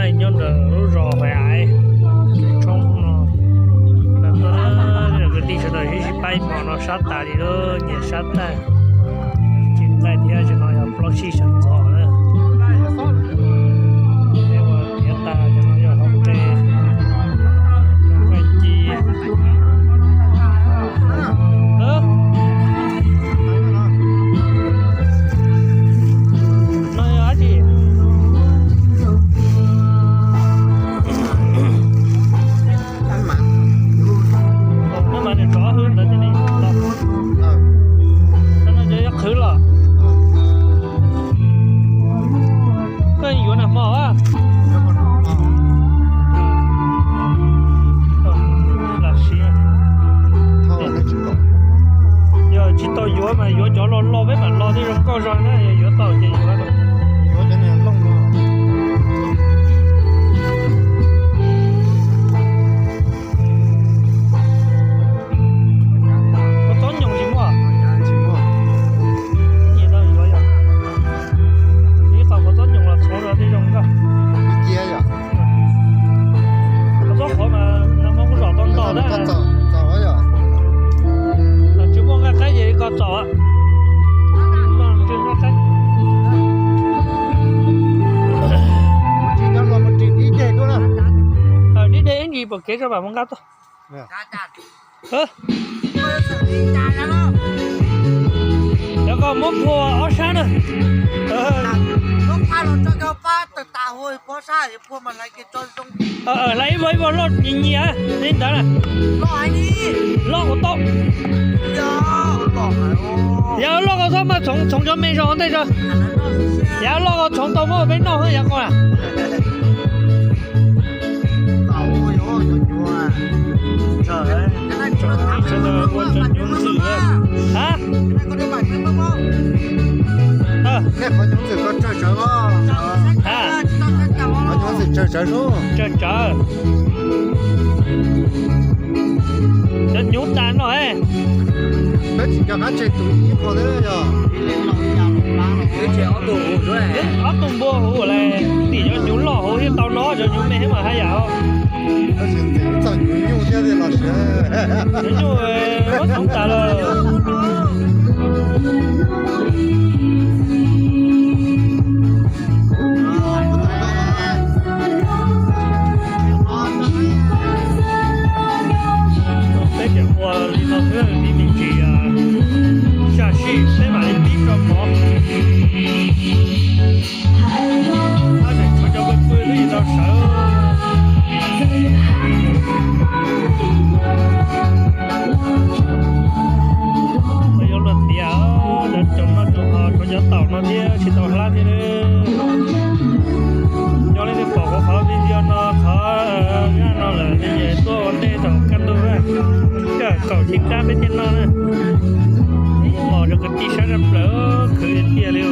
Nyob ntawm lub zos Huav Aiv, tshoob no, kwv tij sawv daws sib sib pab ib hmos no sab tas li lawm, nyias sab tag, tsis nqaij thiab, tsis no yog plaub tsib sawv ntxov na. Peb ua tiav tas, cov no yog hauv qe, nqaij ci. No yog dab tsi? No mas nws rov hwb ntawd thiaj li los. Cov no cov yuav qhwv los. Koj yuav nag hmo a? Lam siv. Yog tsis tau yuav mas yuav cov loj loj peb mam los thiaj zoo nkauj zog na, yog yuav tau ces yuav. Kua txob nyoos tsis muaj? Tsis muaj. Nyiam tau yuav yom. Ib qho kua txob nyoos los txhoov los thiaj zoo nkauj. Ib cia yom. Kua txob qhuav mas nag hmo kuj zom tau ntau na. Tsis muaj nqaij qaib ces koj txom. Dib dej ib ntsis pom kev tso mam mus nqa tuaj. Cov koj muab phua ob sab na. Hlais ib vuag ib vuag loj nyias nyias li ntawd na. Loj kuv tau. Yav loj koj txhob mas txhoov txhoov cov me zog tej zog. Yav loj koj txhoov tau muab peb noj yav koj na. Ua cov nyuv ntxwm. Qhov nyuv ntxwm koj tsawg tsawv os. Qhov nyuv ntxwm tsawg tsawv. Tsawg tsawv. Cov nyuv tas no. Peb tsis nco qab tseg tus ib qho thiab yog. Ob tug npua huv lawm, tim cov nyuv loj huv thiab tau no, cov nyuv me thiab mas haj yam os. Tab sis ntxim txog nyuv nyuj thiab los sis. Nyuv nyuj muab txhoov tas lawm. Peb tseem ua li no xwb, pib me ntsis, sam sim peb mam li pib tso mov. Tab tseem tshuav cov pw pw twb tsis tau sawv. Yuav luag tiav, cov tsoom no tsoom hos tshuav cov taum no thiab tsis tau hlab thiab. Yog leej twg pom kuv qhov video no thov zaj no lawm ces tuaj ua ntej thaum kaj ntug, kaum xyoo dab peb thiaj noj na. Mos rau kwv tij sab zaj plaws khwv tiag tiag li.